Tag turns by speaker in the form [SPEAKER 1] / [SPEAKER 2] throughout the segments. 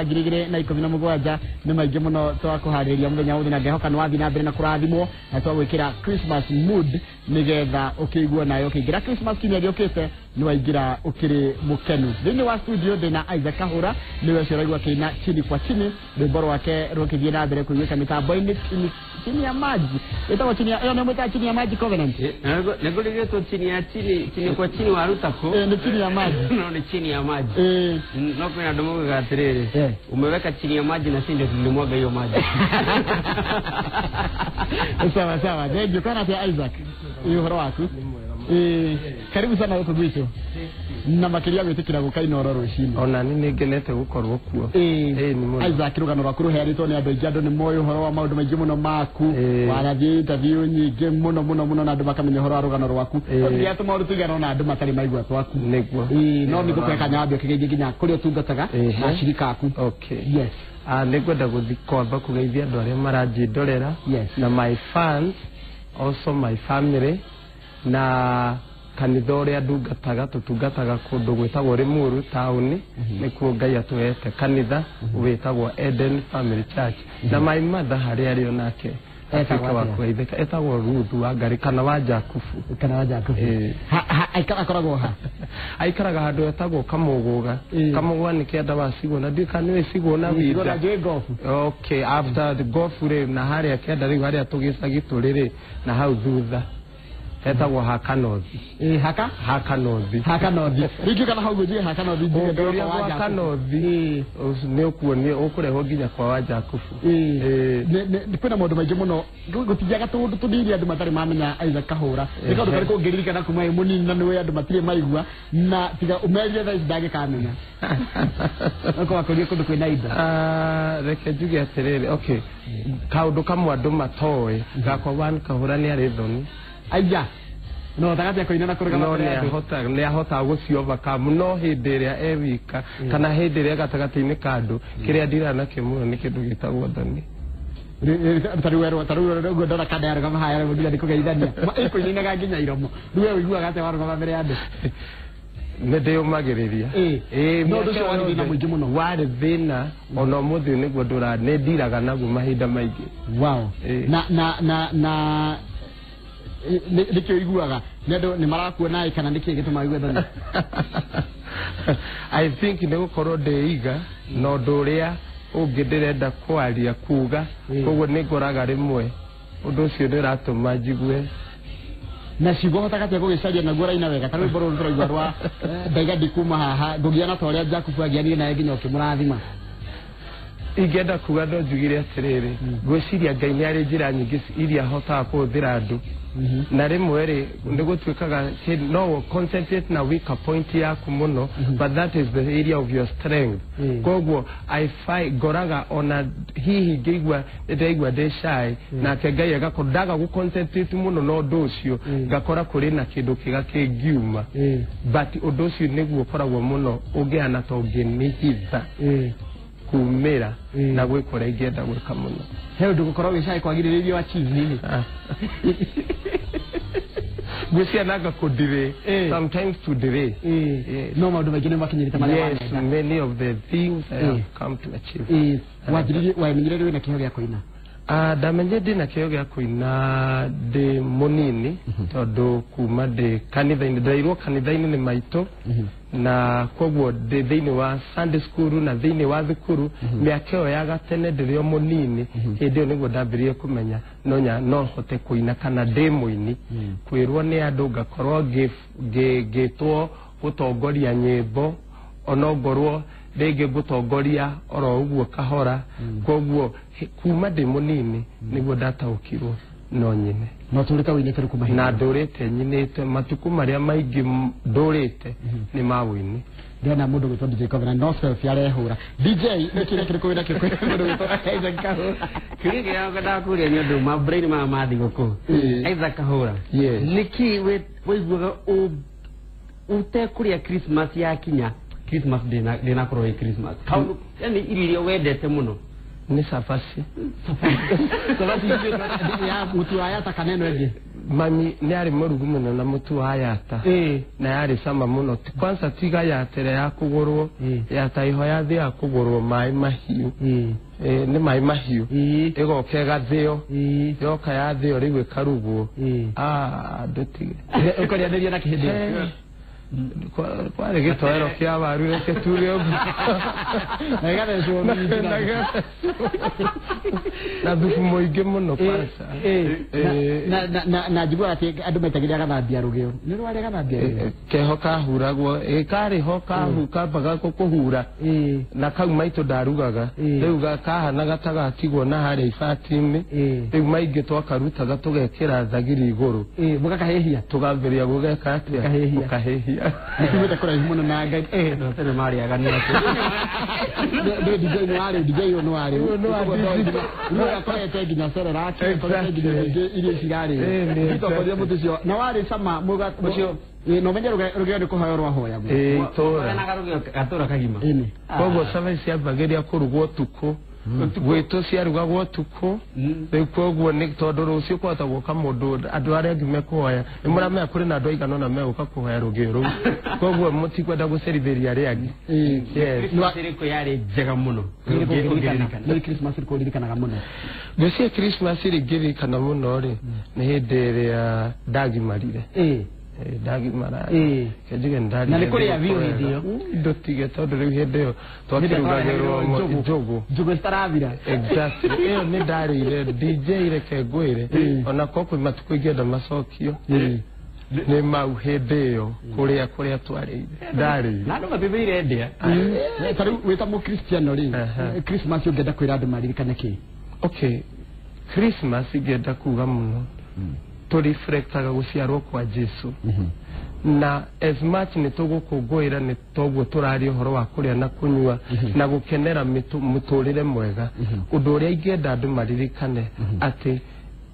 [SPEAKER 1] 2017 nĩ maingĩ mũno twakũharĩria mũthenya wothe na ngehoka nĩ wathiĩ na mbere na kũrathimwo na twagwĩkĩra Christmas mood nĩgetha ũkĩigua nayo ũkĩingĩra Christmas kiumia gĩũkĩte nĩ waingĩra ũkĩrĩ mũkenu. Thĩinĩ wa studio ndĩna Isaac Kahũra, nĩwe ũcio ũraigua akĩina chini kwa chini, rwĩmbo rwake rũkĩthiĩ na mbere kũiguĩka mĩtambo-inĩ chini chini ya maji, ĩtagwo chini ya ĩyo nĩ mwĩtaga chini ya maji Covenant.
[SPEAKER 2] Nĩngũrigĩtwo chini ya chini, chini kwa chini waruta kũ?
[SPEAKER 1] Nĩ chini ya maji.
[SPEAKER 2] No nĩ chini ya maji. No kwĩna andũ maugaga atĩrĩrĩ, umeweka chini ya maji na si ndio tulimwaga hiyo maji.
[SPEAKER 1] Sawa sawa, thank you. Kana atĩa Isaac, ĩ ũhoro waku? Karibu sana gũkũ gwitũ na makĩria gwĩtĩkĩra gũka Inooro rũcinĩ.
[SPEAKER 3] Ona ni nĩ ngenete gũkorwo kuo. Ĩĩ, nĩ mũno.
[SPEAKER 1] Isaac, rũgano rwaku rũheanĩtwo nĩ andũ aingĩ, andũ nĩ moĩ ũhoro wa maũndũ maingĩ mũno maku. Wanathiĩ interview nyingĩ mũno mũno mũno na andũ makamenya ũhoro wa rũgano rwaku. Nginya tũmaũndũ tũigana ũna andũ matarĩ maigua twaku.
[SPEAKER 3] Nĩguo.
[SPEAKER 1] No nĩ ngũkũhe kanya wambe ũkĩgeithie nginya kũrĩa ũtungataga na ashirika aku.
[SPEAKER 3] Okay.
[SPEAKER 1] Yes.
[SPEAKER 3] Nĩ ngwenda gũthiĩ kwamba kũgeithia andũ arĩa maranjĩndorera.
[SPEAKER 1] Yes.
[SPEAKER 3] Na my fans, also my family, na kanitha ũrĩa ndungataga, tũtungataga kũndũ gwĩtagwo Limuru taũni, nĩkuo Ngai atũhete kanitha wĩtagwo Eden Family Church. Na my mother harĩa arĩ onake
[SPEAKER 1] Etagwo
[SPEAKER 3] atuĩke wa
[SPEAKER 1] atĩa?
[SPEAKER 3] kũgeithĩka, etagwo Ruth Wangari kana wa Jakubu.
[SPEAKER 1] Kana wa Jakubu. Akoragwo ha?
[SPEAKER 3] Aikaraga handũ hetagwo Kamũgũga. Kamũgũga nĩ kĩanda wa Cigũna, ndiũĩ kana nĩũĩ Cigũna
[SPEAKER 1] Cigũna
[SPEAKER 3] winda.
[SPEAKER 1] njũĩ golf.
[SPEAKER 3] Okay, after the golf rĩ, na harĩa kĩanda rĩu harĩa tũgĩcagi tũrĩ rĩ, na hau thutha hetagwo Hakanothi.
[SPEAKER 1] Haka?
[SPEAKER 3] Hakanothi.
[SPEAKER 1] Hakanothi. Rĩngĩ kana hau njuge Hakanothi njuge
[SPEAKER 3] Ũngĩũria
[SPEAKER 1] ndĩroka wa
[SPEAKER 3] gwa
[SPEAKER 1] Jakubu.
[SPEAKER 3] Kanothi, nĩ ũkuonio ũkũrehwo nginya kwa wa Jakubu.
[SPEAKER 1] Kwĩna maũndũ maingĩ mũno gũtingĩaga tũũndũ tũnini andũ matarĩ mamenya Isaac Kahũra. Nĩ kaũndũ karĩkũ ũngĩririkana kuma wĩ mũnini na nĩwe andũ matirĩ maigua na tiga ũmerire thaa ici ndangĩkamenya? Okorwo akũrie kũndũ kwĩna indo.
[SPEAKER 3] Reke njuge atĩrĩrĩ, okay, kaũndũ kamwe andũ matoĩ gakwa one Kahũra nĩ arĩ thoni.
[SPEAKER 1] Aya. No hotaga atĩa kũina na kũrũgama
[SPEAKER 3] No
[SPEAKER 1] mbere ya andũ?
[SPEAKER 3] nĩ ahotaga gũci overcome, no hĩndĩ ĩrĩa e wika kana hĩndĩ ĩrĩa gatagatĩ-inĩ ka andũ, kĩrĩa ndiraga nakĩo mũno nĩ kĩndũ gĩtagwo thoni.
[SPEAKER 1] Tarĩu tarĩu ũguo ndona kanda yarũgama haya rĩu nginya nĩ kũgeithania. Ĩkũinainaga nginya iromo. Rĩu we ũiguaga atĩa warũgama mbere ya andũ?
[SPEAKER 3] Nĩ ndĩyũmagĩrĩria.
[SPEAKER 1] No ũndũ ũcio
[SPEAKER 3] Mĩaka
[SPEAKER 1] warĩ thĩna
[SPEAKER 3] yothe
[SPEAKER 1] mũingĩ mũno.
[SPEAKER 3] Warĩ thĩna ona ũmũthĩ ũyũ nĩguo ndũra nĩ ndiraga naguo mahinda maingĩ.
[SPEAKER 1] Wow. Na na na na nĩkĩ ũiguaga? Nĩ andũ nĩ marakuona ĩ kana nĩkĩ gĩtũmaga ũigue thoni?
[SPEAKER 3] I think nĩ gũkorwo ndĩiga na ũndũ ũrĩa ũngĩ ndĩrenda kwaria kuga, koguo nĩ ngoraga rĩmwe ũndũ ũcio nĩ ũratũma njigue.
[SPEAKER 1] Na ciugo hotaga atĩa gũgĩcaria naguo ũraina wega ta rwĩmbo rũrũ tũraigua rwa ndaiga ndikuma haha ngũgiana ta ũrĩa Jakubu agianire nawe nginya ũkĩmũrathima.
[SPEAKER 3] Ingĩenda kuga no njugire atĩrĩrĩ, ngwĩciria Ngai nĩ arĩ njĩra nyingĩ iria ahotaga kũhũthĩra andũ, na rĩmwe rĩ nĩ gũtuĩkaga no concentrate na weaker point yaku mũno, but that is the area of your strength. Koguo I find ngoraga ona hihi ngĩigua ndĩraigua ndĩ shy, nake Ngai agakorwo ndaga gũ concentrate mũno na ũndũ ũcio, ngakora kũrĩ na kĩndũ kĩega kĩngiuma. But ũndũ ũcio nĩguo ũkoragwo mũno ũngĩhana ta ũngĩnihitha kumĩra na gwĩka ũrĩa ingĩenda gwĩka mũno.
[SPEAKER 1] He ũndũ gũkorwo wĩ shy kwagirĩrĩirio achieve hihi?
[SPEAKER 3] Ngwĩciria nanga kũ delay. Sometimes to delay. Yes.
[SPEAKER 1] No maũndũ maingĩ nĩ makinyĩrĩte marĩa
[SPEAKER 3] Yes,
[SPEAKER 1] wanenda.
[SPEAKER 3] many of the things I have come to achieve.
[SPEAKER 1] Wanjĩrĩirie wamenyire rĩ wĩna kĩheo gĩa kũina?
[SPEAKER 3] Ndamenyire ndĩna kĩheo gĩa kũina ndĩ mũnini, tondũ kuma ndĩ kanitha-inĩ, ndereirwo kanitha-inĩ nĩ maitũ, na koguo ndĩ thĩinĩ wa Sunday school na thĩinĩ wa thukuru mĩaka ĩyo ya gatene ndĩrĩ o mũnini. Hĩndĩ ĩyo nĩguo ndambĩrĩirie kũmenya no nya no hote kũina kana ndĩ mũini. Kwĩrwo nĩ andũ ngakorwo ngĩtwo gũtongoria nyĩmbo, onongorwo rĩngĩ ngũtongoria oro ũguo kahora. Koguo kuma ndĩ mũnini nĩguo ndataũkirwo no nyine.
[SPEAKER 1] No tũrĩte ũinĩte rĩu kuma hĩndĩ
[SPEAKER 3] Na
[SPEAKER 1] ĩyo?
[SPEAKER 3] Ndũrĩte nyinĩte matukũ marĩa maingĩ ndũrĩte nĩ ma ũini.
[SPEAKER 1] Ndĩrona mũndũ gwĩtwo DJ Covenant no selfie arehũra. DJ, nĩ kĩrĩa kĩrĩkũ wĩna kĩo kwĩ mũndũ gwĩtwo Isaac Kahũra?
[SPEAKER 2] Kĩũria kĩrĩa ngwendaga kũria nĩ ũndũ ma brain maya ma thigũkũ. Isaac Kahũra,
[SPEAKER 3] Yes.
[SPEAKER 2] nĩkĩ waiguaga ũtekũrĩa Christmas yakinya Christmas ndĩnakorwo ĩ Christmas kaũndũ, yani irio iria wendete mũno?
[SPEAKER 3] Nĩ cabaci.
[SPEAKER 1] Cabaci ya mũtu wa yata kana ĩno ĩngĩ?
[SPEAKER 3] Mami nĩ arĩ mũrugu mũno na mũtu wa yata. Na yarĩ cama mũno. Kwanza tiga yata ĩrĩa ya kũgũrwo, yata ĩho yathĩ ya kũgũrwo maĩ mahiũ. Nĩ maĩ mahiũ. Ĩgoka ĩgathĩo. Yoka yathĩo rĩu ĩkarugwo. Ndũtige.
[SPEAKER 1] Ũkarĩanĩria na kĩhĩndĩ.
[SPEAKER 3] Kwarĩ gĩtoero kĩa waru reke tuge ũguo.
[SPEAKER 1] Na ĩgathecwo minji
[SPEAKER 3] na thubu mũingĩ mũno kwanza.
[SPEAKER 1] Na njiguaga atĩ andũ metagĩrĩra gathambia rũgĩo. Nĩ rwarĩ gathambia rũgĩo?
[SPEAKER 3] Keho kahuragwo, karĩ ho kambaga kũhura. Na kau maitũ ndarugaga. Rĩu kahanaga ta gatigwo na harĩa ibati-inĩ. Rĩu maingĩ twakarutaga tũgekĩra thagiri igũrũ.
[SPEAKER 1] Mũgakahĩhia?
[SPEAKER 3] Tũgambĩrĩria gũgeka atĩa? Gũkahĩhia.
[SPEAKER 1] Nĩtumĩte kũraihu mũno na Ngai.
[SPEAKER 2] Tene marĩaga nĩ atĩ.
[SPEAKER 1] Ndĩ DJ nĩ warĩ, DJ ũyũ nĩ warĩ. Nĩ akorete nginya cerera ake, akorete nginya ingĩ irio cirarĩ. Nĩtokorire mũtu ũcio. Na warĩ cama ũcio. Na ũmenye rũgĩo nĩ kũhoya rwahoyagwo.
[SPEAKER 3] Itũra.
[SPEAKER 2] Gatũra kagima.
[SPEAKER 3] Koguo cabaci ciambagĩrĩria kũrugwo ũtukũ. Gwitũ ciarugagwo ũtukũ. Rĩu koguo nĩ tondũ rũciũ kwahota gũka mũndũ andũ arĩa angĩ mekũhoya. Nĩ mũramenya kũrĩ na andũ aigana ũna megũka kũhoya rũgĩo rũu. Koguo mũtikwenda gũcerithĩria arĩa angĩ.
[SPEAKER 2] Christmas ĩrĩkũ yarĩ njega mũno?
[SPEAKER 1] Nĩ Christmas ĩrĩkũ ũririkanaga mũno?
[SPEAKER 3] Ngwĩciria Christmas ĩrĩa ingĩririkana mũno rĩ, nĩ hĩndĩ ĩrĩa ndagimarire. Ndagimara. Kenjuge nĩ
[SPEAKER 1] Na nĩ kũrĩa biũ hĩndĩ ĩyo?
[SPEAKER 3] Ndũtige tondũ rĩu hĩndĩ ĩyo twakĩrugagĩrwo njũgũ.
[SPEAKER 1] Njũgũ citarathira.
[SPEAKER 3] Exactly. Ĩyo nĩ ndarĩire DJ reke ngwĩre. Ona korwo kwĩ matukũ ingĩenda macokio. Nĩ mau hĩndĩ ĩyo kũrĩa kũrĩa twarĩire. Ndarĩire.
[SPEAKER 2] Na andũ mabĩbĩire ndĩa.
[SPEAKER 1] Ta rĩu wĩ ta mũkristiano rĩ, Christmas ũngĩenda kwĩra andũ maririkane kĩ?
[SPEAKER 3] Okay. Christmas ingĩenda kuga mũno. Tũreflectaga gũciarwo kwa Jesu. Na as much nĩ tũgũkũngũĩra nĩ toguo tũraria ũhoro wa kũrĩa na kũnyua na gũkenera mũtũrĩre mwega. Ũndũ ũrĩa ingĩenda andũ maririkane atĩ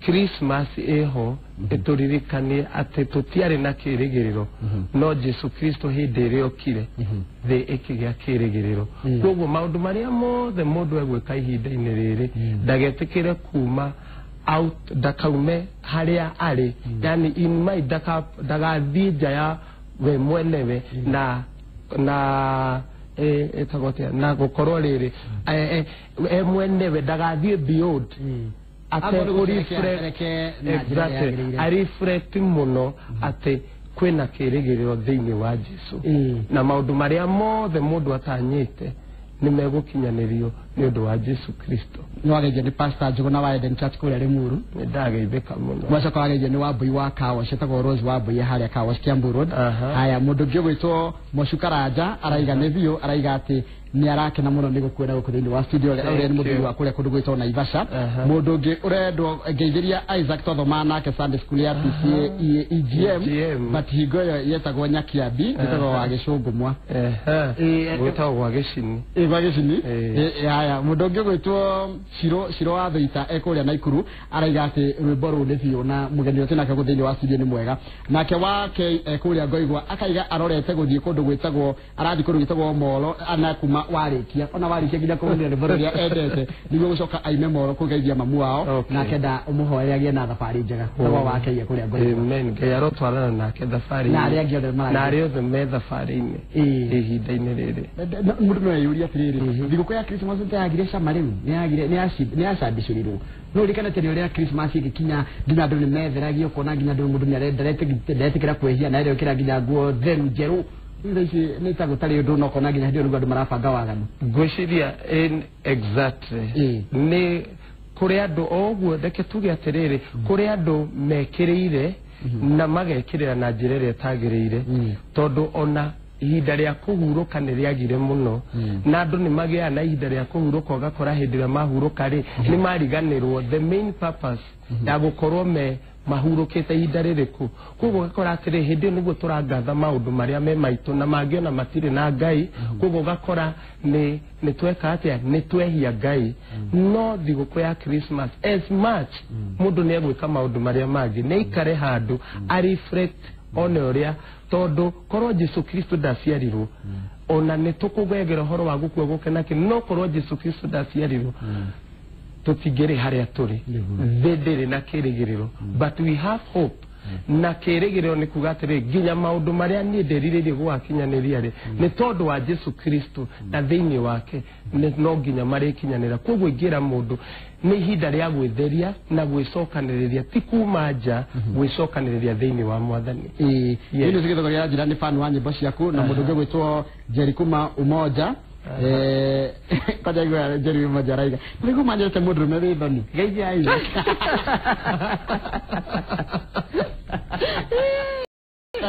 [SPEAKER 3] Christmas ĩho ĩtũririkanie atĩ tũtiarĩ na kĩrĩgĩrĩro no Jesu Kristo hĩndĩ ĩrĩa okire thĩ ĩkĩgĩa kĩrĩgĩrĩro. Koguo maũndũ marĩa mothe mũndũ egwĩka ihinda-inĩ rĩrĩ ndagetĩkĩre kuma out ndakaume harĩa arĩ, yani in my ndagathiĩ nja ya we mwenewe na na ĩtagwo atĩa na gũkorwo rĩrĩ e mwenewe ndagathiĩ beyond areflect mũno atĩ kwĩna kĩrĩgĩrĩro thĩinĩ wa Jesu na maũndũ marĩa mothe mũndũ atanyĩte nĩ megũkinyanĩrio nĩ ũndũ wa Jesu Kristo.
[SPEAKER 1] Nĩ wageithio nĩ Pastor Njũgũna wa Eden Church kũrĩa Limuru.
[SPEAKER 3] Nĩ ndageithĩka mũno.
[SPEAKER 1] Wacoka wageithio nĩ Wambui wa Kawash, etagwo Rose Wambui harĩa Kawash Kiambu Road. Haya, mũndũ ũngĩ ũgwĩtwo Mocu Karanja araiga nĩ biũ, araiga atĩ nĩ arakena mũno nĩ gũkuona gũkũ thĩinĩ wa studio ũrĩa nĩ mũthuri wa kũrĩa kũndũ gwĩtwo Naivasha. Mũndũ ũngĩ ũrendwo ngeithĩria Isaac twathoma nake Sunday School ya PCA EGM, but hingo ĩyo yetagwo Nyakiambi, yetagwo wa Gĩcũngũmwa.
[SPEAKER 3] Gwĩtagwo gwa Gĩcini.
[SPEAKER 1] Gwa Gĩcini. Haya, mũndũ ũngĩ ũgwĩtwo Ciro wa Thũita e kũrĩa Naikuru araiga atĩ rwĩmbo rũu nĩ biũ na mũgeni ũrĩa twĩnake gũkũ thĩinĩ wa studio nĩ mwega. Nake wake e kũrĩa Ngoigwa akaiga arorete gũthiĩ kũndũ gwĩtagwo arathiĩ kũndũ gwĩtagwo Molo ana kuma warĩkia ona warĩkia nginya kũhũthĩra rwĩmbo rũrĩa endete nĩguo gũcoka aime Molo kũgeithia mamu wao nake nda ũmũhoere agĩe na thabarĩ njega. Tagwo wake ye kũrĩa Ngoigwa.
[SPEAKER 3] Amen. Ngai arotwarana nake thabarĩ-inĩ.
[SPEAKER 1] Na arĩa angĩ othe marathiĩ.
[SPEAKER 3] Na arĩa othe me thabarĩ-inĩ ihinda-inĩ rĩrĩ.
[SPEAKER 1] Mũndũ no eyũrie atĩrĩrĩ, thigũkũ ya Christmas nĩ yagire cama rĩu, nĩ yacambicũrirwo. No ũririkane tene ũrĩa Christmas ĩgĩkinya nginya andũ nĩ metheragia ũkona nginya andũ mũndũ nĩ aretĩkĩra kwĩhia na arekĩra nginya nguo theru njerũ. Rĩu thaa ici nĩ ta gũtarĩ ũndũ na ũkona nginya hĩndĩ ĩyo nĩguo andũ marabanga waganu.
[SPEAKER 3] Ngwĩciria exactly nĩ kũrĩ andũ o ũguo, reke tuge atĩrĩrĩ, kũrĩ andũ mekĩrĩire na magekĩrĩra na njĩra ĩrĩa ĩtagĩrĩire, tondũ ona ihinda rĩa kũhurũka nĩ rĩagire mũno na andũ nĩ magĩaga na ihinda rĩa kũhurũka, ũgakora hĩndĩ ĩrĩa mahurũka rĩ nĩ mariganĩrwo the main purpose ya gũkorwo me mahurũkĩte ihinda rĩrĩkũ. Koguo ũgakora atĩrĩ hĩndĩ ĩyo nĩguo tũrangatha maũndũ marĩa me maitũ na mangĩ ona matirĩ na Ngai. Koguo ũgakora nĩ tweka atĩa, nĩ twehia Ngai. No thigũkũ ya Christmas as much mũndũ nĩ egwĩka maũndũ marĩa mangĩ, nĩ aikare handũ a reflect one ũrĩa, tondũ korwo Jesu Kristo ndaciarirwo ona nĩ tũkũgegera ũhoro wa gũkua gũkena kĩ, no korwo Jesu Kristo ndaciarirwo Tũtingĩrĩ harĩa tũrĩ. Thĩ ndĩrĩ na kĩrĩgĩrĩro, but we have hope. Na kĩrĩgĩrĩro nĩ kuga atĩrĩ, nginya maũndũ marĩa niĩ ndĩrirĩirie gũgakinyanĩria rĩ, nĩ tondũ wa Jesu Kristo na thĩinĩ wake no nginya marĩkinyanĩra. Koguo ingĩra mũndũ nĩ ihinda rĩa gwĩtheria na gwĩcokanĩrĩria, ti kuma nja, gwĩcokanĩrĩria thĩinĩ wa Mwathani.
[SPEAKER 1] Ĩĩ, nĩ cigĩthogo gĩa njĩra nĩ fan wa nyĩmbo ciaku na mũndũ ũngĩ gwĩtwo Jerry kuma Umoja. Kwanja igua Jerry Umoja araiga nĩguo manyete mũndũrũme wĩ thoni geithia Isaac.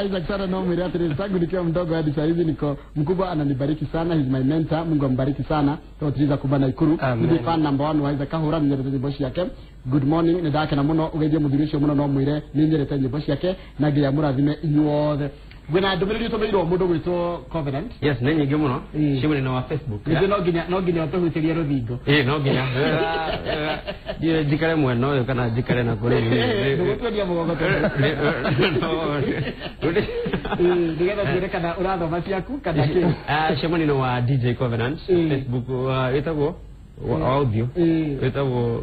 [SPEAKER 1] Isaac sana no mwire atĩrĩrĩ, tangu nikiwa mdogo hadi saa hizi niko mkubwa, ananibariki sana, he's my mentor, Mungu ambariki sana. Tũtiriza kuma Naikuru. Ni fan number 1 wa Isaac Kahura, nĩ nyĩmbo ciake. Good morning, nĩ ndakena mũno ũgeithie mũthuri ũcio mũno, no mwĩre nĩ nyendete nyĩmbo ciake na Ngai amũrathime inyuothe. Gwĩna ndũmĩrĩri ũtũmĩirwo mũndũ gwĩtwo Covenant.
[SPEAKER 2] Yes, nĩ nyingĩ mũno. Cimwe nĩ wa Facebook.
[SPEAKER 1] Ningĩ no nginya ũtũhutĩrie rũthingo.
[SPEAKER 2] Ĩĩ, no nginya. Njikare mwena ũyũ kana njikare na kũrĩ.
[SPEAKER 1] Ndũgũtwendia mũgongo nĩgetha tuone kana ũrathoma ciaku kana kĩ.
[SPEAKER 2] Cimwe nĩ wa DJ Covenant Facebook wĩtagwo wa ũthiũ wĩtagwo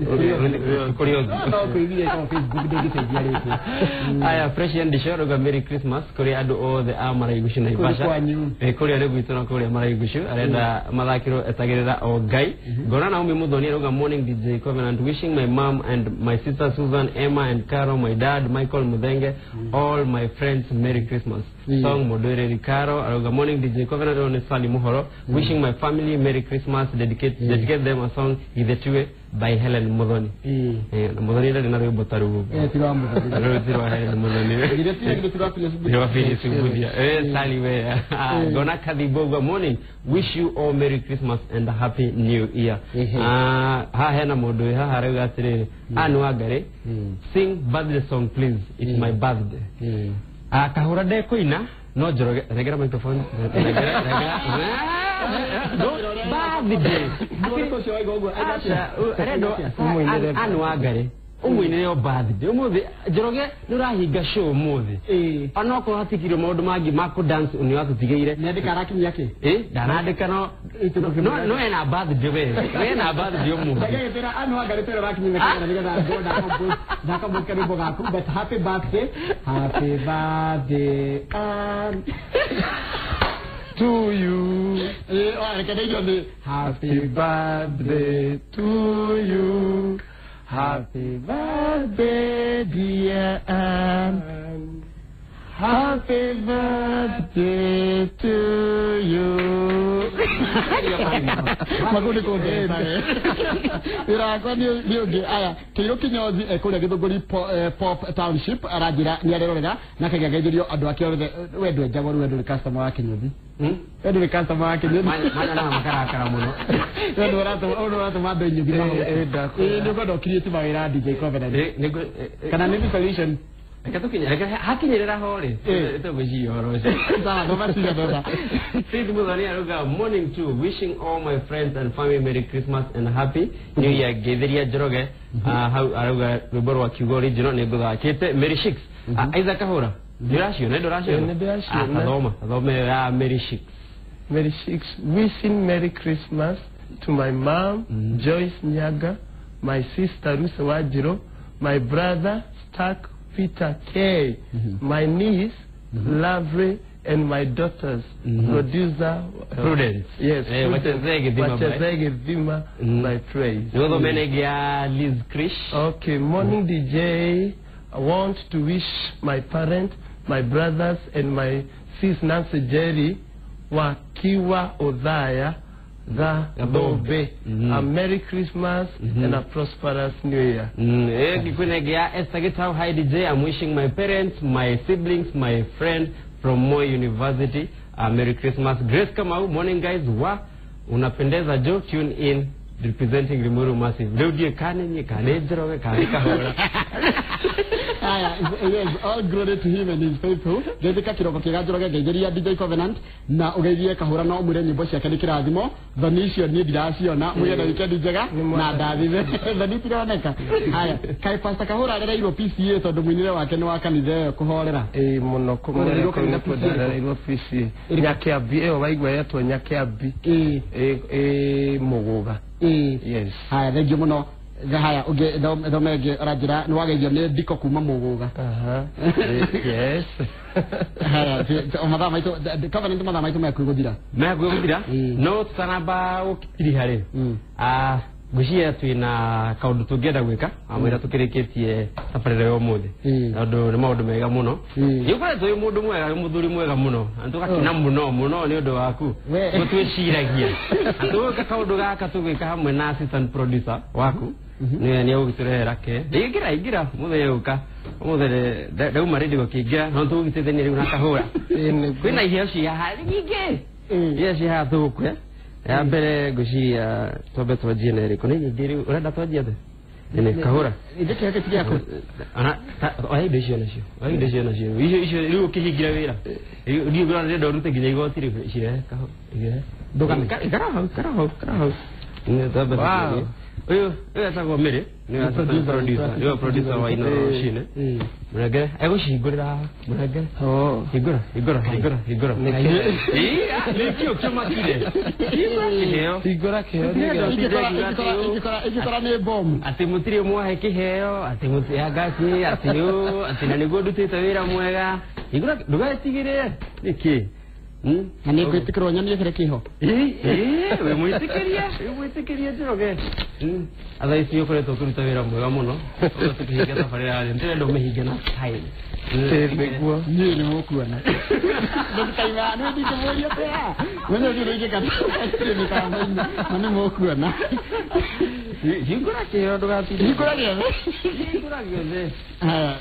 [SPEAKER 2] kũrĩ ũthiũ.
[SPEAKER 1] No kũiguire ĩtagwo Facebook ndĩngĩteithia rĩngĩ.
[SPEAKER 2] Aya, Fresh and Shore Merry Christmas kũrĩ andũ othe a Maraigucu Naivasha. Kũrĩa nĩ gwitũ na kũrĩa Maraigucu arenda mathakĩrwo etagĩrĩra o Ngai. Ngona Naomi Muthoni arauga morning DJ Covenant, wishing my mom and my sister Susan, Emma and Caro, my dad Michael Muthenge, all my friends Merry Christmas. Song Modere Caro arauga morning DJ Covenant on Sally Muhoro, wishing my family Merry Christmas, dedicate them a song Githetue by Helen Muthoni. Na Muthoni ndarĩ na rwĩmbo ta rũu.
[SPEAKER 1] Ti wa Muthoni.
[SPEAKER 2] Rũu ti wa Helen Muthoni.
[SPEAKER 1] Githetue ti wa Phyllis
[SPEAKER 2] Mbuthia. Wa Phyllis Mbuthia. Sally we. Ngona Kathibogwa morning, wish you all Merry Christmas and a Happy New Year. Ha hena mũndũ wĩ haha arauga atĩrĩrĩ, Ann Wangari, sing birthday song please, it's my birthday. Kahũra ndekũina no Njoroge, regera microphone, regera birthday. Ann Wangari ũmũinĩre o birthday ũmũthĩ. Njoroge nĩ ũrahinga show ũmũthĩ, onokorwo hatikirio maũndũ mangĩ ma kũ dance nĩ watũtigĩire.
[SPEAKER 1] Nĩandĩka arakinyia kĩ?
[SPEAKER 2] Ndanandĩka no ena birthday we ena birthday ũmũthĩ.
[SPEAKER 1] Ndagĩtĩra Ann Wangari twĩra ũrakinyia kĩ nĩgetha ngona ndakamũke rwĩmbo gaku, but happy birthday, happy birthday Ann
[SPEAKER 3] to you.
[SPEAKER 1] Happy
[SPEAKER 3] birthday to you. Happy birthday, dear Ann. Happy birthday to you.
[SPEAKER 1] Magundi kuongerera. Wĩra wakwa nĩ ũngĩ. Aya, Kĩirũ Kinyozi kũrĩa Gĩthũngũri Pop Township aranjĩra nĩ arerorera na akaiga geithĩrio andũ ake othe. We ndwenjagwo rĩu, we ndũrĩ customer wa Kinyozi. We ndũrĩ customer wa Kinyozi.
[SPEAKER 2] Manya makarakara mũno.
[SPEAKER 1] We ndũratũma andũ inyuthi mahũte. Nĩ ũkwenda ũkirie tu mawĩra DJ Covenant. Kana nĩ solution.
[SPEAKER 2] Reke tũkinye, reke hakinyĩrĩra ho rĩ, tũgwĩciria ũhoro ũcio.
[SPEAKER 1] Sawa, thoma ciga thoma.
[SPEAKER 2] Faith Muthoni arauga morning to wishing all my friends and family Merry Christmas and Happy New Year. Ngeithĩria Njoroge hau arauga rwĩmbo rwa kiugo original nĩ ngũthakĩte Merry Shicks. Isaac Kahũra, nĩ ũraciona? Nĩ ndũraciona? Thoma, thoma ya Merry Shicks.
[SPEAKER 3] Merry Shicks, wishing Merry Christmas to my mom, Joyce Nyaga, my sister Ruth Wajiro, my brother Stark Peter K, my niece Lovely, and my daughters, producer
[SPEAKER 2] Prudence.
[SPEAKER 3] Yes, Wachezege Dhima, my praise.
[SPEAKER 2] Liz Krish.
[SPEAKER 3] Okay, morning DJ. I want to wish my parents, my brothers, and my sis Nancy Jerry, Wakiwa Odhaya, Gadobe, a Merry Christmas and a prosperous New Year.
[SPEAKER 2] Hi DJ, I'm wishing my parents, my siblings, my friend from Moi University a Merry Christmas. Grace Kamau, morning guys, wa unapendeza jo, tune in representing Limuru Massive. Rudie kane nye kane Njoroge kane Kahora.
[SPEAKER 1] Aya, yes, all glory to him and his faithful. Geithĩka kĩroko kĩega Njoroge, ngeithĩria DJ Covenant na ũgeithie Kahũra no ũmwĩre nyĩmbo ciake nĩ kĩrathimo. Thoni icio niĩ ndiraciona, mũgĩe na wikendi njega na ndathime. Thoni itironeka. Aya, kaĩ Pastor Kahũra arereirwo PCA tondũ mũinĩre wake nĩ wa kanitha ĩyo kũhorera.
[SPEAKER 3] Ĩĩ mũno, kũrereirwo PCA. Nyakĩambi ĩyo waigua yetwo Nyakĩambi. Ĩĩ Mũgũga.
[SPEAKER 1] Yes. Haya, thank you mũno. Haya ũngĩ thome ĩngĩ ũranjĩra nĩ wageithio nĩ ndiko kuma mũgũga.
[SPEAKER 3] Yes.
[SPEAKER 1] Haya mathaa maitũ Covenant, mathaa maitũ mekuĩ gũthira.
[SPEAKER 2] Mekuĩ gũthira, no tũtanamba gũkitiriha rĩ, ngwĩciria twĩna kaũndũ tũngĩenda gwĩka amwĩra tũkĩrĩkĩtie tabarĩra ya ũmũthĩ, tondũ nĩ maũndũ mega mũno. Nĩ ũkoretwo wĩ mũndũ mwega, wĩ mũthuri mwega mũno, na tũgakena mũno mũno nĩ ũndũ waku gũtwĩciragia. Na tũgwĩka kaũndũ gaka, tũgwĩka hamwe na assistant producer waku, nĩwe nĩ egũgĩtũrehera ke. Ingĩra ingĩra mũthenya ũka ũmũthĩ ndauma rĩndĩ gũkĩingĩra, no tũgũgĩteithania rĩu na kahũra. Kwĩna iheo cia nyingĩ, iheo cia haha tũgũkũhe. Ya mbere ngwĩciria twambe twanjie na ĩrĩkũ? Nĩ nyingĩ rĩu, ũrenda twanjie atĩa? Nĩ kahũra.
[SPEAKER 1] Ithe kĩheo kĩu ti gĩaku.
[SPEAKER 2] Oya indo icio nacio, oya indo icio nacio, icio icio rĩu ũkĩhingira wĩra rĩu ndiũ ndĩrenda ũrute nginya igoti rĩu. Cirehe kahũra, irehe.
[SPEAKER 1] Ndũgame.
[SPEAKER 2] Ikara hau, ikara hau, ikara hau. Nĩ twambe twanjie. Ũyũ etagwo Mary, nĩwe assistant producer, nĩwe producer wa Inooro rũcinĩ. Mũrengere egũcihingũrĩra haha, mũrengere. Hingũra, hingũra, hingũra, hingũra. Nĩkĩo kĩmakire. Hingũra kĩheo.
[SPEAKER 3] Hingũra kĩheo nĩgetha.
[SPEAKER 1] Ingĩkora nĩ bomu.
[SPEAKER 2] Atĩ mũtirĩ mwahe kĩheo, atĩ mũtirĩ ngaki, atĩ ũ, atĩ na nĩguo ndutĩte wĩra mwega. Hingũra, ndũgetigĩre. Nĩkĩ?
[SPEAKER 1] Na nĩ ngwĩtĩkĩrwo nyonie kĩrĩa kĩho.
[SPEAKER 2] Wĩ mwĩtĩkĩrie, wĩ mwĩtĩkĩrie Njoroge. Thaa ici ũkoretwo ũkĩruta wĩra mwega mũno. Ũguo tũkĩhinga tabarĩra yarĩ, ndĩrenda ũmĩhinge na style.
[SPEAKER 3] Nĩguo.
[SPEAKER 1] Niĩ nĩ mũkuona. Ndũkaima nĩ ndingĩmũria atĩa. Mwenye ũcio ndũingĩka mĩtambo-inĩ na nĩ mũkuona.
[SPEAKER 2] Hingũra kĩheo, ndũgatinde.
[SPEAKER 1] Hingũra gĩothe.
[SPEAKER 2] Hingũra gĩothe.
[SPEAKER 1] Haya.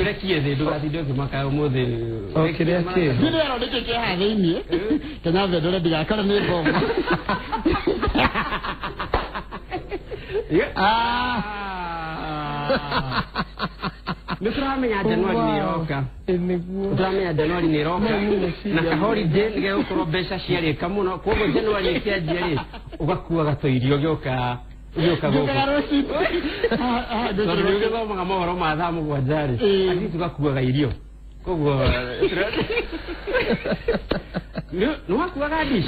[SPEAKER 2] Ũrekie thĩ, ndũgatinde ũkĩmaka ũmũthĩ.
[SPEAKER 3] O kĩrĩa kĩ.
[SPEAKER 1] Niĩ nĩerwo nĩkĩ kĩ haha thĩiniĩ. Kenya ndore ndigakore nĩ bomu.
[SPEAKER 2] Nĩ tũramenya Januari nĩ ĩroka.
[SPEAKER 3] Nĩguo.
[SPEAKER 2] Tũramenya Januari nĩ ĩroka na kaholiday nĩ gegũkorwo mbeca ciarĩka mũno, koguo Januari ĩkĩanjia rĩ, ũgakuaga tũirio ũgĩũka ũgĩũka gũkũ, tondũ nĩ ũgĩthomaga mohoro ma thaa 7 rĩ, at least ũgakuaga irio. Koguo nĩ wakuaga dish.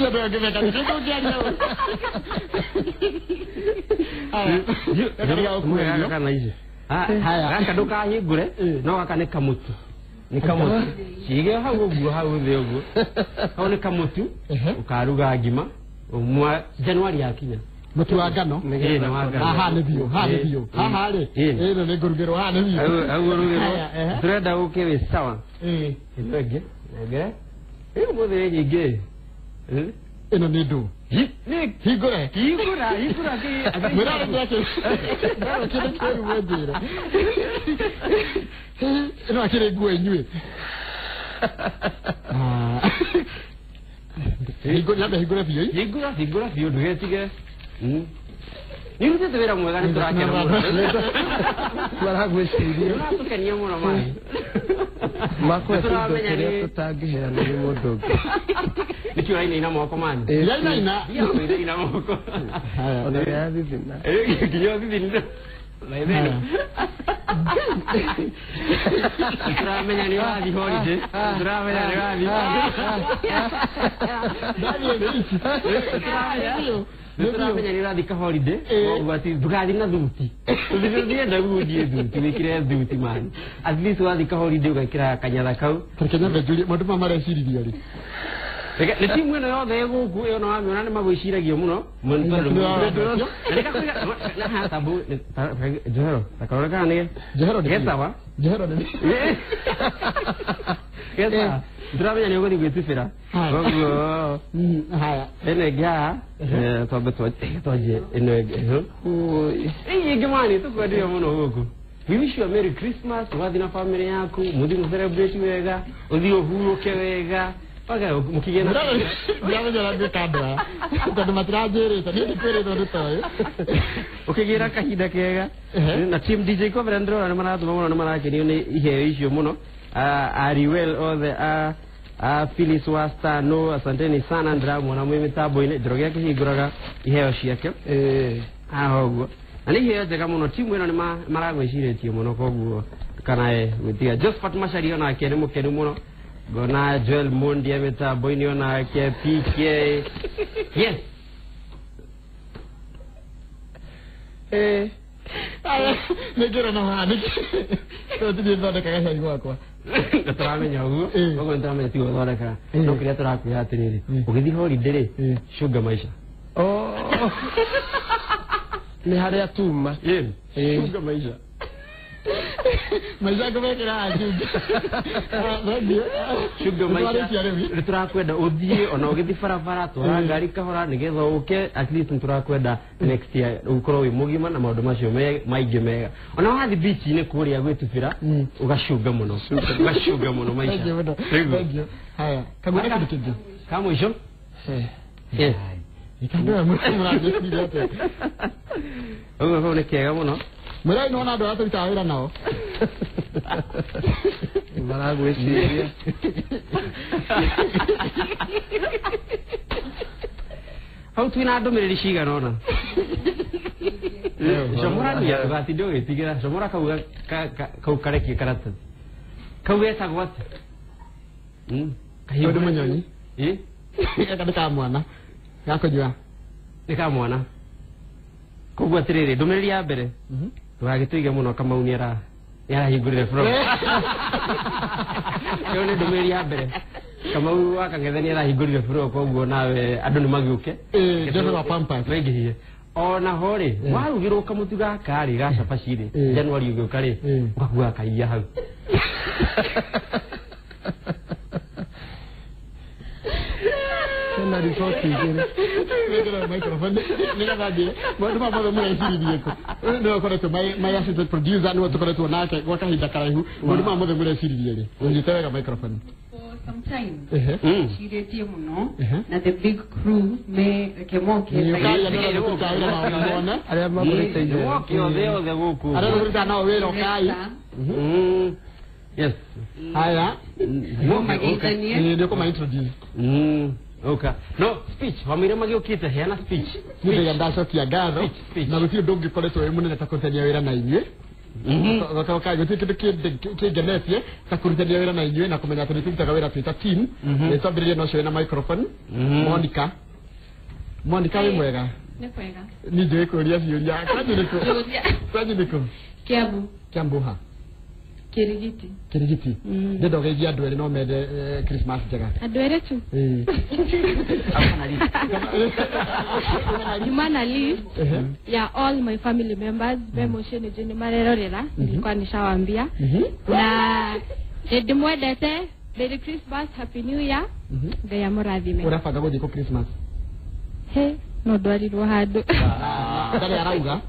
[SPEAKER 2] Kana icio gaka ndũkahingũre, no gaka nĩ kamũtu, nĩ kamũtu, cige hau ũguo, hau thĩ ũguo, hau nĩ kamũtu ũkaruga ngima mwa Januari yakinya.
[SPEAKER 1] Mũtu wa ngano.
[SPEAKER 2] Ĩĩ, nĩ wa ngano.
[SPEAKER 1] Haha nĩ biũ, haha nĩ biũ, haha rĩ ĩno nĩ ngũrugĩrwo, haha nĩ biũ.
[SPEAKER 2] Hau ũrugĩrwo, tũrenda ũke wĩ sawa. Ĩno ĩngĩ nengere rĩu mũthĩ wĩ nyingĩ.
[SPEAKER 1] Ĩno nĩ ndũ. Hingũre.
[SPEAKER 2] Hingũra, hingũra.
[SPEAKER 1] Mwĩrare ndĩrakĩ kĩndũ kĩũru mwenjĩre. Ĩno akĩrĩ nguo inyuĩ. Nyambe hingũre biũ.
[SPEAKER 2] Hingũra, hingũra biũ, ndũgetigĩre. Nĩ ũrutĩte wĩra mwega, nĩ tũrakena mũno.
[SPEAKER 3] Maragwĩciria.
[SPEAKER 2] Ũratũkenia mũno maĩ.
[SPEAKER 3] Makũhe tũindo tũrĩa tũtangĩheana nĩ mũndũ ũngĩ.
[SPEAKER 2] Nĩkĩo ũrainaina moko mani.
[SPEAKER 1] Irainaina.
[SPEAKER 2] Irainaina moko.
[SPEAKER 3] Ona ya thithina.
[SPEAKER 2] Nginya thithina. Tũramenya nĩ wathi holiday. Tũramenya nĩ wathi. Nĩtũramenya nĩ ũrathiĩ ka holiday, koguo atĩ ndũgathiĩ na thuti. Ndĩrenda gũthiĩ thuti, wĩkĩre thuti mani. At least wathiĩ ka holiday ũgekĩra kanyatha kau.
[SPEAKER 1] Reke nyambe njurie maũndũ maya mareciririo rĩ.
[SPEAKER 2] Nĩ timu ĩno yothe ĩ gũkũ ĩyo na wamĩona nĩ magwĩciragia mũno. Njohero, takarore kana nĩ
[SPEAKER 1] Njohero nĩ
[SPEAKER 2] getawa.
[SPEAKER 1] Njohero nĩ
[SPEAKER 2] getawa. Tũramenya nĩ ũgũthiĩ gwĩtubĩra. Koguo
[SPEAKER 1] haya.
[SPEAKER 2] Ĩno ĩngĩ haha, twambe twanjie ĩno ĩngĩ. Ĩĩ ĩngĩ mani tũkwendire mũno gũkũ. We wish you a Merry Christmas, ũgathiĩ na family yaku, mũthiĩ mũcelebrate wega, ũthiĩ ũhurũke wega. Mũkĩgĩa na
[SPEAKER 1] Ndiramenya ũrĩa ngwĩka andũ aya tondũ matiranjĩrĩte, niĩ ndikwĩrĩtwo nĩ ta ũyũ.
[SPEAKER 2] Ũkĩgĩra kahinda kega. Na team DJ Covenant ndĩrona nĩ maratũma mũno, nĩ marakenio nĩ iheo icio mũno. Ariwell othe a Phyllis wa Star, no asanteni sana, ndĩramuona mwĩ mĩtambo-inĩ. Njoroge akĩhingũraga iheo ciake haha ũguo, na nĩ iheo njega mũno. Timu ĩno nĩ maragwĩcirĩtie mũno, koguo kana gwĩtiga. Josephat Macharia onake nĩ mũkenu mũno. Ngona Joel Mundi e mĩtambo-inĩ onake, PK. Yes.
[SPEAKER 1] Nĩngĩra no hanĩke. Tũthiĩ thondekaga cai gwakwa.
[SPEAKER 2] Tũramenya ũguo. Ũguo nĩtũramenya ti gũthondeka. No kĩrĩa tũrakwĩra atĩrĩrĩ, ũgĩthiĩ holiday rĩ, cunga maica.
[SPEAKER 3] Oh. Nĩ harĩa tuma.
[SPEAKER 2] Cunga maica.
[SPEAKER 1] Maica ngũmekĩra cunga.
[SPEAKER 2] Cunga maica. Nĩtũrakwenda ũthiĩ ona ũgĩthiĩ barabara twara ngari kahora nĩgetha ũke at least nĩtũrakwenda next year ũkorwo wĩ mũgima na maũndũ macio maingĩ mega. Ona wathiĩ beach-inĩ kũrĩa gwĩtubĩra ũgacunga mũno. Ũgacunga mũno maica.
[SPEAKER 1] Thank you. Haya, kagwĩra kĩndũ kĩngĩ.
[SPEAKER 2] Ka mũico?
[SPEAKER 1] Yes. Ikandũ atĩa.
[SPEAKER 2] Ũguo kau nĩ kega mũno.
[SPEAKER 1] Mwĩrai nĩwona andũ arĩa tũrutaga wĩra nao.
[SPEAKER 3] Maragwĩciria.
[SPEAKER 2] Hau twĩna ndũmĩrĩri cigana ũna. Comora nia ndũgatinde ũgĩtigĩra. Comora kau karekie karatathi. Kau getagwo atĩa?
[SPEAKER 1] Kau nĩ mũnyonyi. Gaka nĩ ka mwana. Gakũnyua.
[SPEAKER 2] Nĩ ka mwana. Koguo atĩrĩrĩ, ndũmĩrĩri ya mbere. Ndũgagĩtũige mũno Kamau nĩarahingũrire blog. Ĩyo nĩ ndũmĩrĩri ya mbere. Kamau wa Kang'ethe nĩarahingũrire blog koguo nawe andũ nĩmagĩũke.
[SPEAKER 1] Joseph wa Pampers.
[SPEAKER 2] Maingĩhie. Ona ho rĩ, warugĩrwo kamũtu gaka rĩ ga cabaci rĩ, January ũgĩũka rĩ, ũgakua kaiya hau.
[SPEAKER 3] Hena riboti igĩrĩ.
[SPEAKER 1] Wĩkĩra microphone nĩgetha njĩre maũndũ maya mothe mũreciririe kũ. Ũyũ nĩwe ũkoretwo my assistant producer nĩwe tũkoretwo nake gwa kahinda karaihu. Maũndũ maya mothe mũreciririe rĩ. Ũnyite wega microphone.
[SPEAKER 4] For some time. Cirĩtie mũno na the big crew me reke moke.
[SPEAKER 1] Nĩũkaria nĩ ũrĩa tũrutaga wĩra nao mone.
[SPEAKER 3] Arĩa mamũrĩte iheo.
[SPEAKER 2] Moke othe othe gũkũ.
[SPEAKER 1] Arĩa tũrutaga nao wĩra ũkai.
[SPEAKER 2] Yes.
[SPEAKER 1] Haya.
[SPEAKER 4] Mageithanie.
[SPEAKER 1] Nĩ ũkũma introduce.
[SPEAKER 2] Okay. No, speech. Wamwĩre magĩũkĩte heana speech.
[SPEAKER 1] Nĩ ndacokia ngatho na gũtirĩ ũndũ ũngĩkoretwo wĩ mũnene ta kũrutania wĩra na inyuĩ. Gũtirĩ kĩndũ kĩngenetie ta kũrutania wĩra na inyuĩ na kũmenya atĩ nĩ tũrutaga wĩra twĩ ta team. Twambĩrĩrie na ũcio wĩna microphone. Monica. Monica wĩ mwega?
[SPEAKER 4] Nĩ kwega.
[SPEAKER 1] Niĩ njũĩ kũria ciũria. Kwanyu nĩ kũ? Kwanyu nĩ kũ?
[SPEAKER 4] Kiambu.
[SPEAKER 1] Kiambu ha?
[SPEAKER 4] Kirigiti.
[SPEAKER 1] Kirigiti. Ndenda ũgeithie andũ erĩ no mende Christmas njega.
[SPEAKER 5] Andũ erĩ tu? Nyuma list ya all my family members be mũciĩ nĩ njũĩ nĩ marerorera, nilikuwa nishawaambia. Na ndĩmwendete. Merry Christmas, Happy New Year. Ngai amũrathime.
[SPEAKER 1] Ũrabanga gũthiĩ kũ Christmas?
[SPEAKER 5] He, no ndwarirwo handũ.
[SPEAKER 1] Ndarĩ arauga.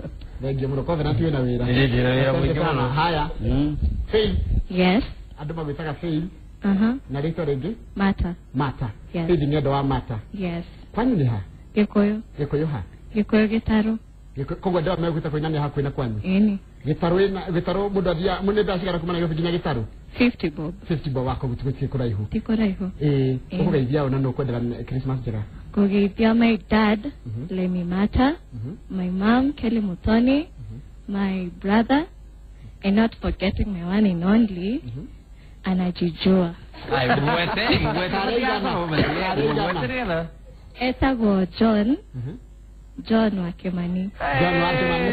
[SPEAKER 1] Thengiũ mũno. Covenant wĩna wĩra.
[SPEAKER 2] Ndĩna wĩra mũingĩ mũno.
[SPEAKER 1] Haya. Faith.
[SPEAKER 5] Yes.
[SPEAKER 1] Andũ magwĩtaga Faith. Na rĩtwa rĩngĩ?
[SPEAKER 5] Mata.
[SPEAKER 1] Mata.
[SPEAKER 5] Yes.
[SPEAKER 1] Faith nĩ ũndũ wa Mata.
[SPEAKER 5] Yes.
[SPEAKER 1] Kwanyu nĩ ha?
[SPEAKER 5] Gĩkũyũ.
[SPEAKER 1] Gĩkũyũ ha?
[SPEAKER 5] Gĩkũyũ Gĩtarũ.
[SPEAKER 1] Koguo andũ aya megwĩta kũina nĩ hakuhĩ na kwanyu?
[SPEAKER 5] Ĩni.
[SPEAKER 1] Gĩtarũ ĩna Gĩtarũ mũndũ athiaga nĩ mbeca cigana kuma Nairobi nginya Gĩtarũ?
[SPEAKER 5] 50 bob.
[SPEAKER 1] 50 bob wako gũtirĩ kũraihu.
[SPEAKER 5] Ti kũraihu.
[SPEAKER 1] Ũkũgeithia ũ na nũ ũkwendera Christmas njega?
[SPEAKER 5] Kũgeithia my dad, Lemmy Mata, my mom, Kelly Muthoni, my brother, and not forgetting my one and only, anajijua.
[SPEAKER 2] Ai, mwete.
[SPEAKER 5] Etagwo John. John wa Kimani.
[SPEAKER 1] John wa Kimani.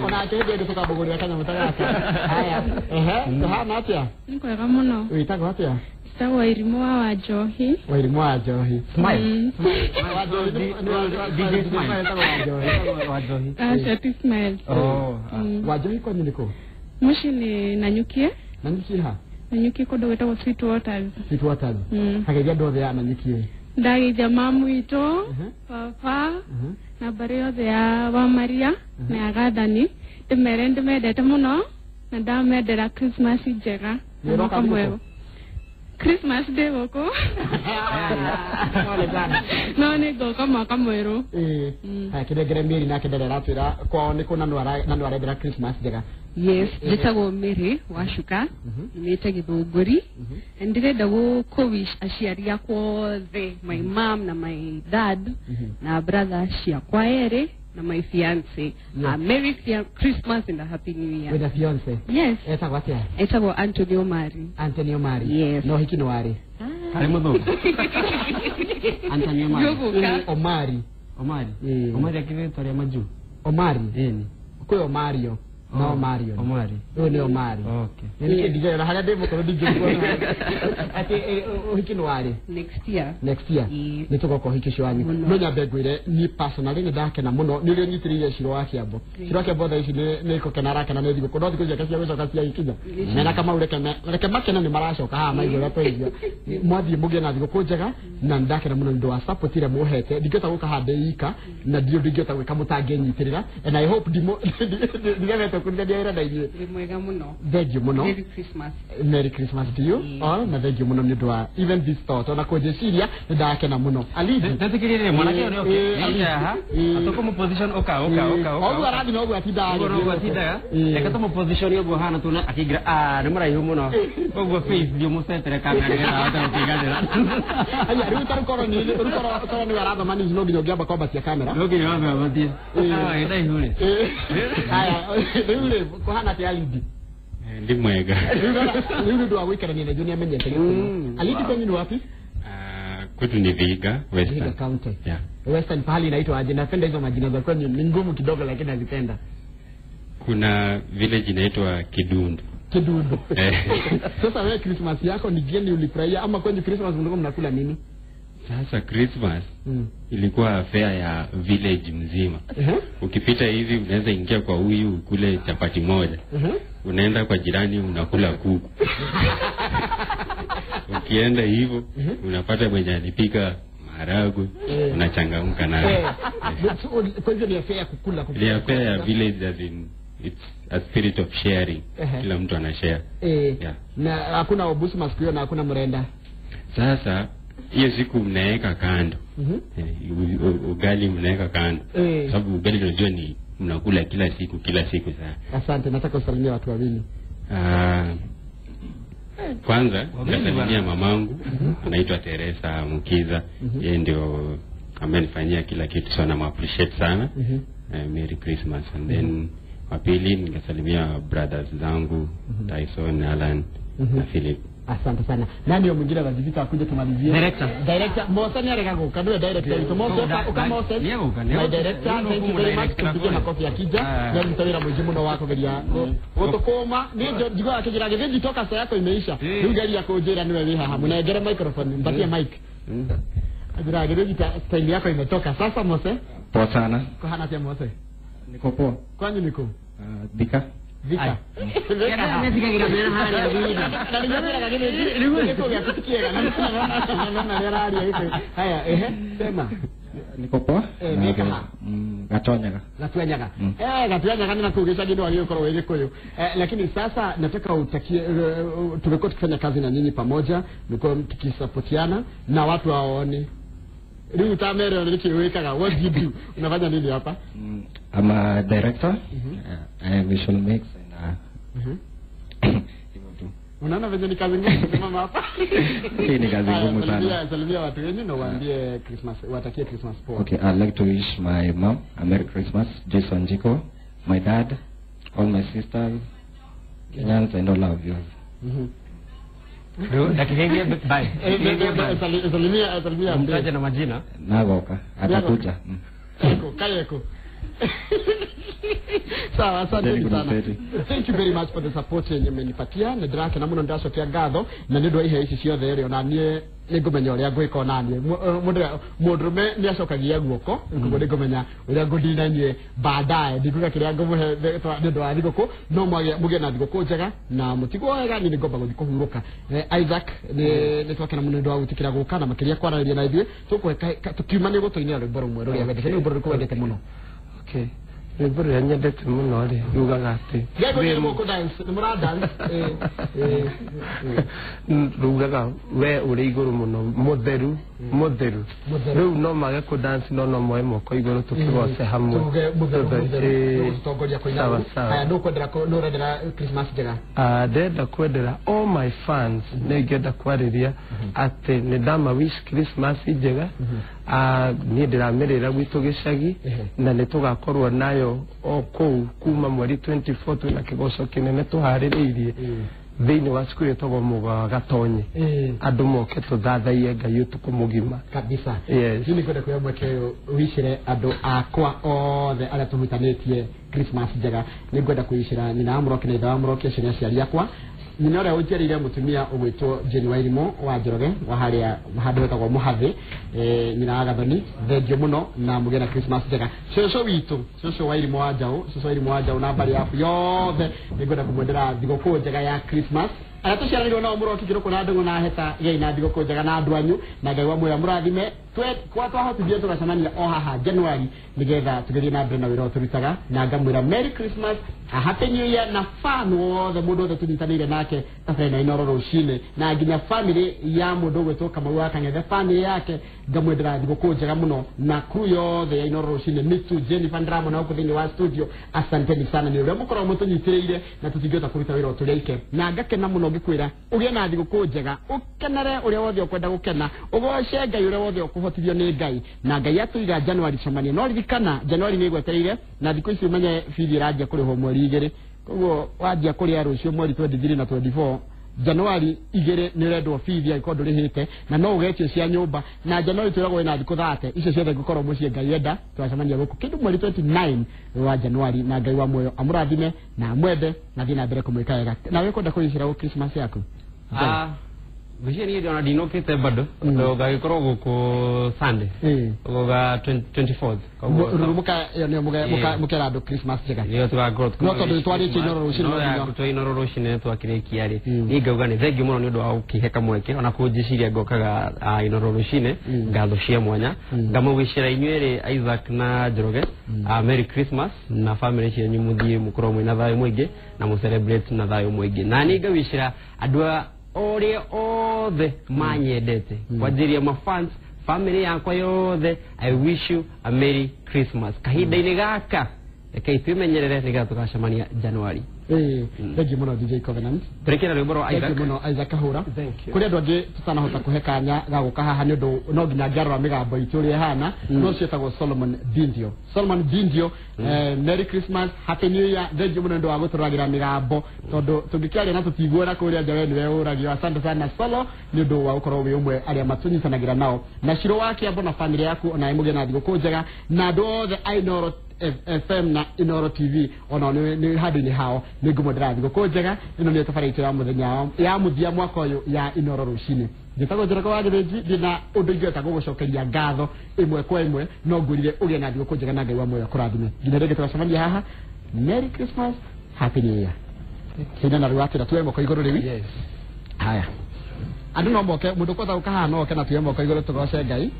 [SPEAKER 1] Onake hĩndĩ ĩngĩ tũkamũgũrĩra kanyamũ ta gaka. Haya. Tũhana atĩa?
[SPEAKER 5] Nĩ kwega mũno.
[SPEAKER 1] Wĩtagwo atĩa?
[SPEAKER 5] Njĩtagwo Wairimũ wa Wanjohi.
[SPEAKER 1] Wairimũ wa Njohi.
[SPEAKER 2] Smile. DJ Smile. Wanjohi.
[SPEAKER 5] Aca ti Smile.
[SPEAKER 2] Oh.
[SPEAKER 1] Wanjohi kwanyu nĩ kũ?
[SPEAKER 5] Mũciĩ nĩ Nanyukie.
[SPEAKER 1] Nanyukie ha?
[SPEAKER 5] Nanyukie kũndũ gwĩtagwo Sweet Waters.
[SPEAKER 1] Sweet Waters. Kageithia andũ othe a Nanyukie.
[SPEAKER 5] Ndageithia mamu witũ, baba, na mbarĩ yothe ya Wamaria na ya Gathani. Ndĩmere ndĩmendete mũno na ndamendera Christmas njega na mwaka mwerũ. Christmas ndĩ gũkũ. No nĩ ngũka mwaka mwerũ.
[SPEAKER 1] Haya, kĩnengere Mary nake ndarĩ aratwĩra kwao nĩ kũ na nĩ arendera Christmas njega.
[SPEAKER 4] Yes, njĩtagwo Mary Wacuka, nyumĩte Gĩthũngũri. Ndĩrenda gũkũ-wish aciari akwa othe, my mom na my dad na brother ciakwa erĩ na my fiance. A Merry Christmas and a Happy New Year.
[SPEAKER 1] With a fiance?
[SPEAKER 4] Yes.
[SPEAKER 1] Etagwo atĩa?
[SPEAKER 4] Etagwo Anthony Omari.
[SPEAKER 1] Anthony Omari.
[SPEAKER 4] Yes.
[SPEAKER 1] No hiki nĩ warĩ?
[SPEAKER 2] Karĩ mũthũngũ? Anthony Omari.
[SPEAKER 4] Ngũgũka.
[SPEAKER 1] Omari.
[SPEAKER 2] Omari. Omari akĩrĩ rĩtwa rĩa majuu.
[SPEAKER 1] Omari.
[SPEAKER 2] Ĩni.
[SPEAKER 1] Kwĩ Omario na Omario.
[SPEAKER 2] Omari.
[SPEAKER 1] Ũyũ nĩ Omari.
[SPEAKER 2] Okay.
[SPEAKER 1] Nĩ nĩ na harĩa ndĩ mũkũrũ ndingĩkuona. Atĩ ũhiki nĩ warĩ?
[SPEAKER 4] Next year.
[SPEAKER 1] Next year.
[SPEAKER 4] Ĩĩ.
[SPEAKER 1] Nĩ tũgoka ũhiki ũcio wanyu.
[SPEAKER 4] Mũno.
[SPEAKER 1] No nyambe ngwĩre niĩ personally nĩ ndakena mũno nĩ ũrĩa ũnyitĩrĩire Shiro wa Kĩambo. Shiro wa Kĩambo thaa ici nĩ kũkena arakena nĩ thigũkũ, no thikũ ciake cia gũcoka ciagĩkinya. Mena Kamau reke makene nĩ maracoka haha maigua ũrĩa twaigua. Mwathiĩ mũgĩe na thigũkũ njega na nĩ ndakena mũno nĩ ũndũ wa support ĩrĩa mũhete. Ndingĩhota gũka haha ndĩ ika na ndirĩ ũndũ ingĩhota gwĩka mũtangĩnyitĩrĩra. And I hope ndiremete kũrutithania wĩra na inyuĩ.
[SPEAKER 4] Wĩ mwega mũno.
[SPEAKER 1] Thank you mũno.
[SPEAKER 4] Merry Christmas.
[SPEAKER 1] Merry Christmas to you all na thank you mũno nĩ ũndũ wa even this thought ona kũnjĩciria nĩ ndakena mũno. Alidi.
[SPEAKER 2] Tetikirire mwanake ũyũ nĩ oke. Haha. Atũkũmũ position oka oka oka oka.
[SPEAKER 1] Ũguo arathiĩ na ũguo atindaga.
[SPEAKER 2] Ũguo noguo atindaga. Reke tũmũ position ũguo hana tuone akĩingĩra. Ah, nĩ mũraihu mũno. Koguo face thiĩ ũmũcetere kamera nĩgetha ahote gũkĩiganĩra.
[SPEAKER 1] Aya, rĩu ta rĩu korwo nĩwe arathoma news no nginya ũngĩamba kwambatia kamera.
[SPEAKER 2] No nginya wambe wambatie. Ah, ndaihu rĩ.
[SPEAKER 1] Aya, rĩu rĩ kũhana atĩa Alidi?
[SPEAKER 6] Ndi mwega.
[SPEAKER 1] Rĩu nĩ ũndũ wa gũikarania na ithuĩ nĩ amenyete gĩkũyũ. Alidi kwanyu ni wapi?
[SPEAKER 6] Kwetu ni Vihiga, Western.
[SPEAKER 1] Vihiga County.
[SPEAKER 6] Yeah.
[SPEAKER 1] Western pahali inaitwa aje? Napenda hizo majina za kwenyu, ni ngumu kidogo lakini nazipenda.
[SPEAKER 6] Kuna village inaitwa Kidundu.
[SPEAKER 1] Kidundu. Sasa wewe Christmas yako ni gani ulifurahia ama kwenye Christmas mlikuwa mnakula nini?
[SPEAKER 6] Sasa Christmas ilikuwa affair ya village mzima. Ukipita hivi unaweza ingia kwa huyu ukule chapati moja. Unaenda kwa jirani unakula kuku. Ukienda hivyo unapata mwenye alipika maharagwe, unachangamka naye.
[SPEAKER 1] Kwa hivyo ni affair ya kukula.
[SPEAKER 6] Ni affair ya village as in it's a spirit of sharing. Kila mtu anashare. Yeah.
[SPEAKER 1] Na hakuna obusu masiku na hakuna mrenda.
[SPEAKER 6] Sasa hiyo siku mnaweka kando. Ugali mnaweka kando. Sababu ugali unajua ni mnakula kila siku sana.
[SPEAKER 1] Asante, nataka usalimie watu wawili.
[SPEAKER 6] Kwanza nasalimia mamangu anaitwa Teresa Mukiza. Yeye ndio amenifanyia kila kitu sana, na appreciate sana. Merry Christmas. And then wa pili ningesalimia brothers zangu Tyson, Alan na Philip.
[SPEAKER 1] Asante sana. Nani huyo mwingine anajivita akuje tumalizie? Director Mose ni areka guka, ndiwe director wetu. Mose uka Mose. My director, thank you very much. Tupige makofi akija. Na mtawira mwingi muno wako geria. Gutukuma ni njigua akijira githĩ toka saa yako imeisha. Rĩu geria kũnjĩra niwe wĩ haha. Munengere microphone, mpatie mic. Ajira githĩ style yako imetoka. Sasa Mose?
[SPEAKER 7] Poa sana.
[SPEAKER 1] Kuhana atia Mose?
[SPEAKER 7] Niko poa.
[SPEAKER 1] Kwanyu niko?
[SPEAKER 7] Thika.
[SPEAKER 1] Thika. Haya, sema.
[SPEAKER 7] Niko poa. Gatonyaga.
[SPEAKER 1] Gatuanyaga. Gatuanyaga ni nakuu gicagi ndio waliokorwo wĩ Gĩkũyũ. Lakini sasa nataka utakie, tumekuwa tukifanya kazi na nyinyi pamoja, tumekuwa tukisapotiana na watu waone. Rĩu utamere nĩkĩ wĩkaga? What do you do? Unafanya nini hapa?
[SPEAKER 7] I'm a director. I visual mix and
[SPEAKER 1] Unaona venye ni kazi ngumu kusimama hapa?
[SPEAKER 7] Hii ni kazi ngumu sana.
[SPEAKER 1] Salimia watu wenu na waambie Christmas, watakie Christmas poa.
[SPEAKER 7] Okay, I'd like to wish my mom a Merry Christmas, Jason Jiko, my dad, all my sisters, Kenyans and all our viewers.
[SPEAKER 2] Dakika ingine bye.
[SPEAKER 1] Salimia, salimia.
[SPEAKER 2] Mtaje na majina.
[SPEAKER 7] Nagoka, atakuja.
[SPEAKER 1] Kayeko, kayeko. Sawa, asante sana. Thank you very much for the support yenye mmenipatia. Nĩ ndĩrakena mũno, ndĩracokia ngatho na nĩ ũndũ wa iheo ici ciothe rĩ, ona niĩ nĩ ngũmenya ũrĩa ngwĩka ona niĩ. Mũndũrũme nĩ acokagia guoko, koguo nĩ ngũmenya ũrĩa ngũndina na inyuĩ baadaye. Ndikuga kĩrĩa ngũmũhe nĩ ũndũ wa thigũkũ, no mũgĩe na thigũkũ njega na mũtigwo wega. Niĩ nĩ ngomba gũthiĩ kũhurũka. Isaac, nĩ twakena mũno nĩ ũndũ wa gwĩtĩkĩra gũka na makĩria kwaranĩria na ithuĩ. Tũkiuma nĩ gũtũinĩra rwĩmbo rũmwe rũrĩa wendete. Nĩ rwĩmbo rũrĩkũ wendete mũno?
[SPEAKER 3] Okay. Rwĩmbo rũrĩa nyendete mũno rĩ rugaga atĩ rugaga we ũrĩ igũrũ mũno, mũtheru mũtheru. Rĩu no mage kũ dance no no moe moko igũrũ tũkĩgoce hamwe.
[SPEAKER 1] Sawa sawa. Christmas njega.
[SPEAKER 3] Ndĩrenda kwendera all my fans, nĩ ngenda kwarĩria atĩ nĩ ndama wish Christmas njega. Niĩ ndĩramĩrĩra gwitũ gĩcagi na nĩ tũgakorwo nayo o kũu kuma mweri 24, twĩna kĩgoco kĩnene tũharĩrĩirie. Thĩinĩ wa cukuru ĩtagwo Mũga Gatonye. Andũ moke tũthathaiye Ngai ũtukũ mũgima.
[SPEAKER 1] Kabisa.
[SPEAKER 3] Yes.
[SPEAKER 1] Niĩ nĩngwenda kuoya mweke ũyũ wicĩre andũ akwa othe arĩa tũhutanĩtie Christmas njega. Nĩngwenda kwĩicĩra nyina wa Mũroki na ithe wa Mũroki, acio nĩ aciari akwa. Nyina ũrĩa ũnjiarĩire mũtumia ũgwĩtwo Jane Wairimu wa Njoroge wa harĩa handũ hetagwo Mũhathĩ, nyina wa Gathoni, thengio mũno na mũgĩe na Christmas njega. Cũcũ witũ, cũcũ Wairimu wa Njaũ, cũcũ Wairimu wa Njaũ na mbarĩ yaku yothe, nĩngwenda kũmwendera thigũkũ njega ya Christmas. Arĩa tũciaranĩirwo nao Mũroki, Kĩrũkũ na Ndũng'ũ na Heta, gĩai na thigũkũ njega na andũ anyu, na Ngai wa muoyo amũrathime. Kwa twahotithie tũgacemania o haha January nĩgetha tũgĩthiĩ na mbere na wĩra ũyũ tũrutaga, na ngamwĩra Merry Christmas, a Happy New Year, na fan wothe mũndũ wothe tũnyitanĩire nake tabarĩra na Inooro rũcinĩ, na nginya family ya mũndũ ũgwĩtwo Kamau wa Kang'ethe, family yake ngamwendera thigũkũ njega mũno, na crew yothe ya Inooro rũcinĩ, Mitu Jennifer Ndramona gũkũ thĩinĩ wa studio, asanteni sana nĩ ũrĩa mũkoragwo mũtũnyitĩrĩire na tũtingĩhota kũruta wĩra ũyũ tũrĩ aike. Na ngakena mũno ngĩkwĩra ũgĩe na thigũkũ njega, ũkenere ũrĩa wothe ũkwenda gũkena, ũgoce Ngai ũrĩa wothe ũkũhotithio nĩ Ngai, na Ngai atũiga January tũcemanie. No ririkana January nĩ ĩgwetereire, na thikũ ici ũmenye bithi ĩranjia kũrĩhwo mweri 2, koguo wanjia kũrĩa rũciũ mweri 23 na 24 January 2 nĩ ũrendwo bithi angĩkorwo ndũrĩhĩte, na no ũgetio cia nyũmba, na January twĩragwo wĩna thikũ 30 icio ciothe ngũkorwo mũciĩ Ngai enda tũgacemania gũkũ kĩndũ mweri 29 wa January, na Ngai wa muoyo amũrathime na amwende na thiĩ na mbere kũmwĩka wega. Nawe kwenda kũicĩra gũ Christmas yaku?
[SPEAKER 2] Ngwĩciria niĩ ndĩrona ndinũkĩte bado, tondũ ngagĩkorwo gũkũ Sunday, ũguo 24th.
[SPEAKER 1] Mũka ĩyo nĩyo mũkera andũ Christmas njega.
[SPEAKER 2] Nĩyo tũgakorwo.
[SPEAKER 1] No tondũ nĩtwarĩtie Inooro rũcinĩ, no nginya.
[SPEAKER 2] Twa Inooro rũcinĩ twakĩrĩkia rĩ, niĩ ngauga nĩ thengiũ mũno nĩ ũndũ wa gũkĩhe kamweke ona kũnjĩciria ngokaga Inooro rũcinĩ. Ngatho cia mwanya ngamũwĩcĩra inyuĩ rĩ, Isaac na Njoroge, Merry Christmas na family cianyu, mũthiĩ mũkorwo mwĩna thayũ mũingĩ na mũ celebrate na thayũ mũingĩ. Na niĩ ngawĩcĩra andũ a ũrĩa othe manyendete, kwanjĩrĩria mafans, family yakwa yothe, I wish you a Merry Christmas. Kahinda-inĩ gaka rekei twĩmenyerere nĩgetha tũgacemania January.
[SPEAKER 1] Thengiũ mũno DJ Covenant.
[SPEAKER 2] Tũrĩkĩra rwĩmbo rwa
[SPEAKER 1] Thengiũ
[SPEAKER 2] Isaac.
[SPEAKER 1] mũno Isaac Kahũra.
[SPEAKER 3] Thank you.
[SPEAKER 1] Kũrĩ andũ angĩ tũtanahota kũhe kanya ga gũka haha nĩ ũndũ no nginya ngĩarora mĩgambo itũ ũrĩa ĩhana, no ciĩtagwo Solomon Bindio. Solomon Bindio, Merry Christmas, Happy New Year. Thengiũ mũno nĩ ũndũ wa gũtũragĩra mĩgambo, tondũ tũngĩkĩaria na tũtiguo na kũrĩa nja we nĩwe ũragio. Asante sana Solo nĩ ũndũ wa gũkorwo wĩ ũmwe arĩa matũnyitanagĩra nao, na Ciro wa Kĩambo na family yaku, onawe mũgĩe na thigũkũ njega, na andũ othe a Inooro FM na Inooro TV ona nĩ handũ-inĩ hao nĩ ngũmwendera thigũkũ njega. Ĩno nĩyo tabarĩra itũ ya mũthenya ya mũthia mwaka ũyũ ya Inooro rũcinĩ. Njĩtagwo Njoroge wa Gĩthĩnji, ndĩ na ũndũ ingĩhota gũgũcokeria ngatho ĩmwe kwa ĩmwe, no ngwĩrire ũgĩe na thigũkũ njega na Ngai wa muoyo akũrathime. Nginya rĩngĩ tũgacemania haha, Merry Christmas, Happy New Year. Kĩina na rĩu atĩra tuoe moko igũrũ rĩu.
[SPEAKER 3] Yes.
[SPEAKER 1] Haya, andũ no moke, mũndũ ũkwenda gũka haha no oke na tuoe moko igũrũ tũgoce Ngai.